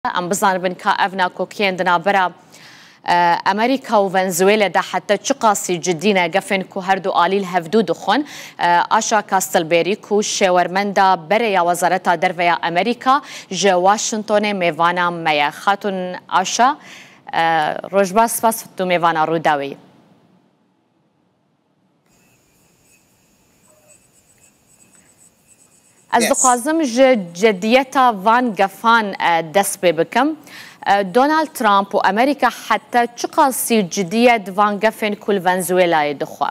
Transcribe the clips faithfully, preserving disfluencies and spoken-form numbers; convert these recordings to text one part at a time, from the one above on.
Em bizanibin ka ev nakokiyên di navbera, e, Amerîka û Venezuela de heta çiqasî cidî ne gefên ku her du alî li hevdû dixwin. E, Aşa Castleberry ku şêwermenda berê ya Wezareta Derve ya Amerîka ji Washingtonê mêvana me ye. Xatun Aşa, e, rojbaş, spas tu mêvana Rûdawê yî. Ez Yes. dixwazim ji cediyeta van gefan, e, dest pê bikim. E, Donald Trump û Amerîka heta çiqasî cidiyet van gefên ku li Venezuelayê dixwe?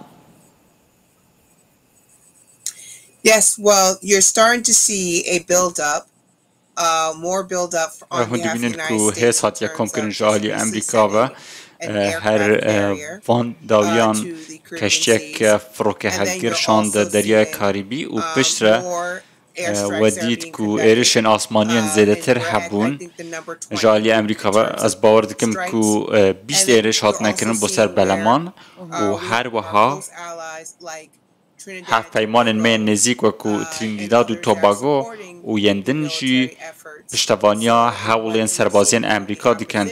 Yes, well, you're starting to see a build-up, uh, more build-up on Hûn behalf of the dibînin United ku States hêz in hatiye terms komkirin of ji alî Emrîka ve, eh, her, eh, barrier, van uh, dawiyan to the Caribbean keştiyek, states. Eh, firoke And then helgir you're şande also Deryaya seeing, Karîbî û uh, piştre, more eh, airstrikes we that are dît being ku conducted, êrişên asmaniyên uh, zêdetir in direct, I hebûn think the number ji alî twenty Emrîka in ve. Terms Ez of bawer dikim strikes. Ku, eh, bîst And then êriş we're hatine also kirin bo ser seeing where, Beleman û uh, we her wiha close allies like Trinidad and Hevpeymanên me yên Tobago, nêzîk wekû uh, and Trinidad û others are Tobago supporting û yên din jî military efforts. Piştevaniya So, hewlên like, serbaziyên Emrîka dikin.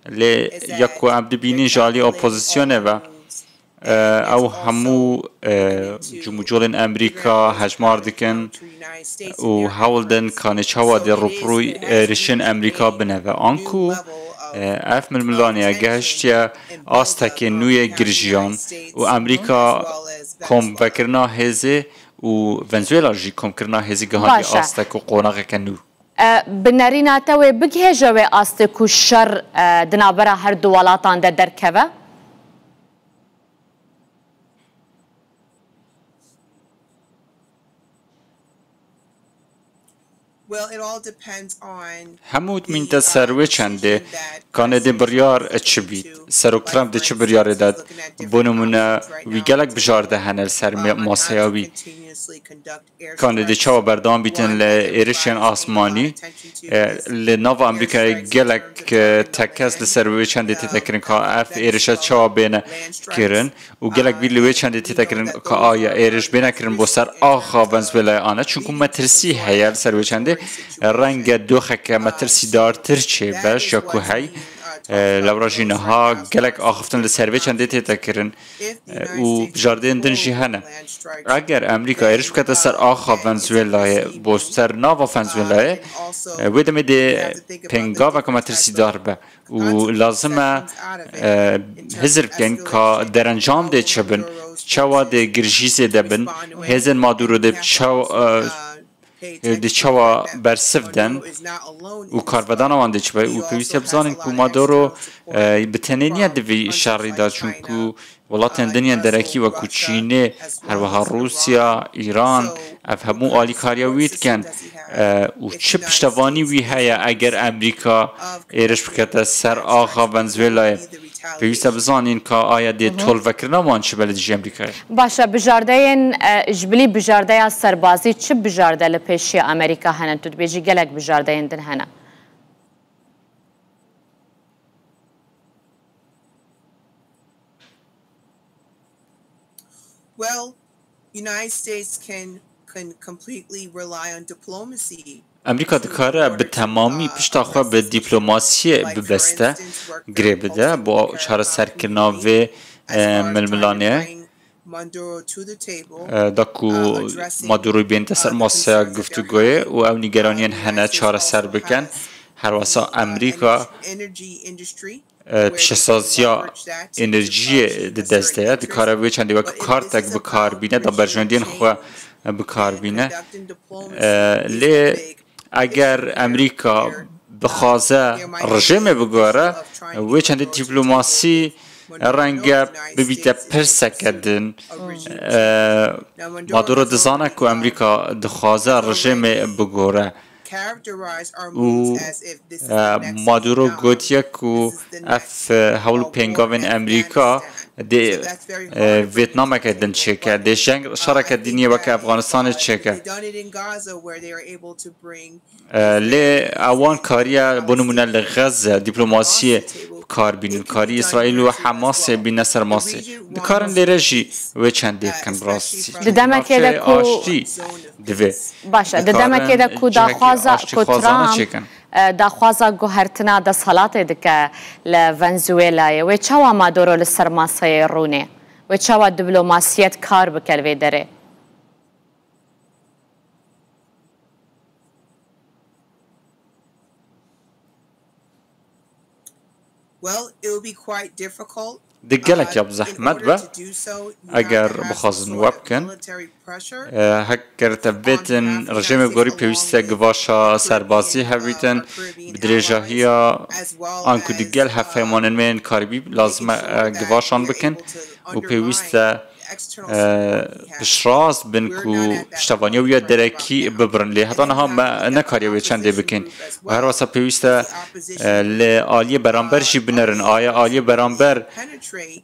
Lê ya ku em dibînin ji alî opozisyonê ve, e, ew hemû, e, cumûcolên Emrîka hejmar dikin û hewl din kanê çawa dê rûpirûyê êrişên Emrîka bine ve. Anku, e, ev milmilanê gehiştiye astekê nû yê girjiyan û Emrîka komvekirina hêzê û Venezuela jî komkirina hêzî gihandiye Baş e. Astek û qonaxeke nû. E, bi nerîna te wê bigihêje wê astê ku şer, e, di navbera her du welatan de derkeve? Well, it all depends on Hemû the, dimînte ser uh, wê çendê, decision that kanê dê President biryar Trump çi is bît. Going to, Serok like, Trump dê çi biryarê dat? Bo nimûne, wî gelek bijarte hene li ser me-, maseya wî. Kanê dê çawa berdewam bîtin li êrişên asmanî? E, li nava Amerîkayê gelek, e, tekez li ser wê çendê tête kirin ka ev êrişe çawa bêne kirin û gelek bîr li wê çendê tête kirin ka aya êriş bêne kirin bo ser axa Venezuelaya ane. Çunku metirsî heye li ser wê çendê. Renge doxeke metirsîdartir çêbe ji ya ku hey, e, lewra jî niha gelek axiftin li ser vê çendê tête kirin. E, û bijardeyên din jî hene. Eger Amerîka êriş bikete ser axa Venezuelayê, bo ser nava Venezuelayê, e, wê demê dê pêngaveke metirsîdar be û lazim e, e, hizir bikin ka derencam dê çi bin, çawa dê girjî zêde bin, hêzên Maduro dê çaw-, e, e, dê çawa bersiv den û karvedana wan dê çi be. Û pêwîst e bizanin ku Maduro, e, bi tenê niye di vî şerî de, çunku welatên dinyên derekî wekû Çînê, her wiha Rûsya, Îran, ev hemû alîkariya wî dikin. E, û çi piştevanî wî heye eger Amerîka êriş bikete ser axa Venezuelayê? Pêwîst e bizanîn ka aya dê tolvekirina wan çi be li dijî Amerîkayê. Baş e, bijardeyên, e, ji bilî bijardeya serbazî çi bijarde li pêşiya Amerîka hene? Tu dibêjî gelek bijardeyên din hene. Well, United States can, can completely rely on diplomacy. Amerîka dikare bi temamî pişta xwe bi dîplomasiyê bibeste, girê bide bo çareserkirina vê, e, milmilanê. E, da ku Maduroyî bênte ser masaya guftûgoyê û ew nîgeraniyên hene çareser bikin. Herwesa Amerîka, e, pişesaziya enerjiyê di dest de ye. Dikare vê çendê wek kartek bi kar bîne, da berjewendiyên xwe bi kar bîne. E, lê eger Amerîka bixwaze rejêmê bigore, wê çendê dîplomasî renge bibîte pirseke din. E, Maduro dizane ku Amerîka dixwaze rejêmê bigore. Û, e, Maduro gotiye ku ev, e, hewl û pêngavên Amerîka dê, e, Vêtnameke din çêke, dê jeng şereke dîniyê weke Efganistanê çêke. E, lê ewan kariye, bo nimûne li Xezze, dîplomasiyê bi kar bînin, karî Îsraîl û Hemasê bîne ser masê. Dikarin lêre jî wê çendê bikin rastî. Di demekê de ku aştî divê. Baş e, di demekê de ku daxwaza ku Trump e, daxwaza guhertina desthilatê dike li Venezuelayê. Wê çawa Maduro li ser maseyê rûnê? Wê çawa diplomasiyet kar bike li vê derê? Well, it would be quite difficult. Di gelek ya bi zehmet be, eger bixwazin we bikin. E, heger te bêtin rejîmê gorî pêwîst e givaşa serbazî hevîtin, bi dirêjahiya anku di gel hevpeymanên me yên karibî lazim e, e, givaşan bikin û pêwîst e, e, piştrast bin ku piştevaniya wî ya derekî bibirin. Lê heta niha me nekariye wê çendê bikin. Û her wesa pêwîst e, e, li aliyê beramber jî binerin. Aya aliyê beramber,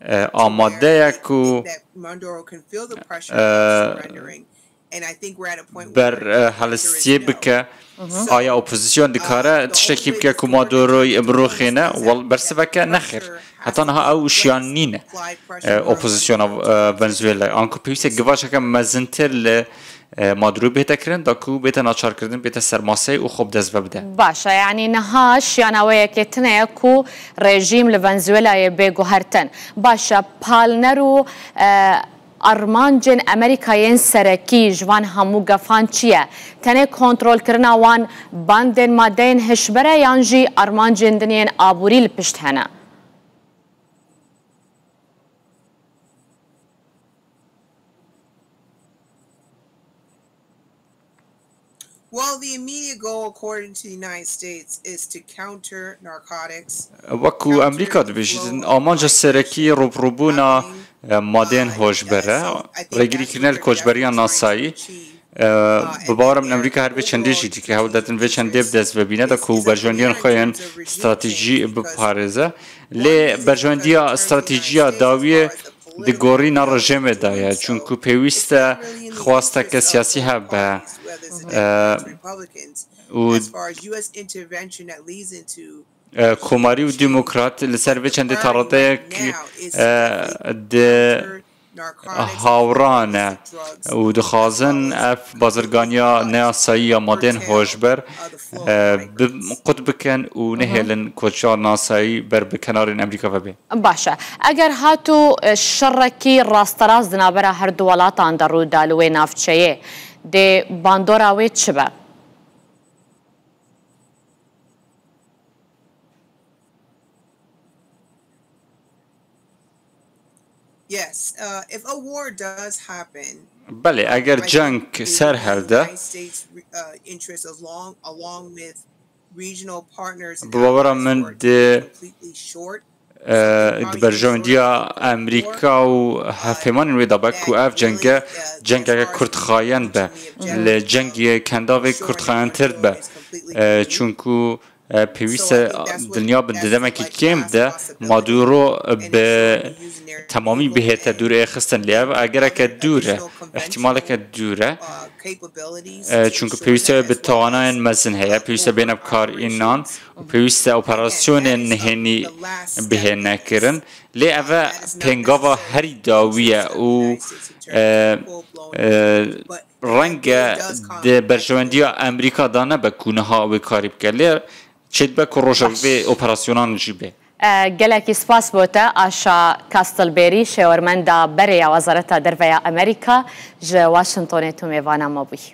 e, amade ye ku, e, ber, e, helistiyê bike. Aya opozîsyon dikare tiştekî bike ku Maduro îmrûxê ne? Wel, bersiveke nexêr. Heta niha ew şiyan nîne, e, opozisyona, e, Venezuela. Anku pêwîst e givaşeke mezintir li, e, Maduro bête kirin, da ku bête naçarkirdin, bête sermaseyê û xwe bi dest ve bide. Baş e, yanî niha şiyana we yekê tune ye ku rejîm li Venezuelayê bê guhertin. Baş e, palner û, e, armancên Amerîka yên serekî ji van hemû gefan çi ye? Tenê kontrolkirina wan bandên madeyên hişber e yan jî armancên din yên aborî li pişt hene? Well, the immediate goal, according to the United States, is to counter narcotics. Wek ku Amerîka dibêjîtin, amanca serekî rûbirûbûna, e, madeyên hoşber e, rêgirîkirine li koçberiya nasayî. E, bi bawer min Amerîka her vê çendê jî dike, hewl datin vê çendê bi dest ve bîne, da ku berjewendiyên xwe yên stratejî biparêze. Lê berjewendiya stratejiya dawiyê di gorîna rejêmê de ye, çunku pêwîst e xwasteke siyasî hebe. E, û, e, komarî û demokrat li ser vê çendê taradeyek, e, di hawran e û dixwazin ev bazirganiya neyasayî ya madên hoşber, e, bi qut bikin û nehêlin koça nasayî ber bi kenarên Amerîka ve bê. Baş e. Eger hatû, e, şerekî rasterast di navbera her du welatan de rû da li wê navçeyê, dê bandora wê çi be? Yes, uh, if a war does happen, Belê, eger ceng ser helde, bi bawera min di, e, di berjewendiya Amerîka û hevpeymanên wê de be ku ev cenge cengeke kurtxayen be, li cengê kendavê kurtxayentir be. E, çunku, e, pêwîst e dinya bi di demekî kêm de Maduro bi temamî bihête dûrêxistin. Lê ev egereke dûr e, îhtimaleke dûr e. E, çunku pêwîstiya wê bi tawanayên mezin heye, pêwîst e bêne bi kar înan û pêwîst e operasyonên nihênî bihêne kirin. Lê ev e pêngava herî dawî ye û, e, e, renge di berjewendiya Amerîka de nebe ku niha wê karî bike. Lê çêdibe ku roja vê operasyonan jî bê. E, gelekî spas bo te, Aşa Castleberry, şêwermenda berê ya Wezareta Derve ya Amerîka, ji Washingtonê tu mêvana me bûyî.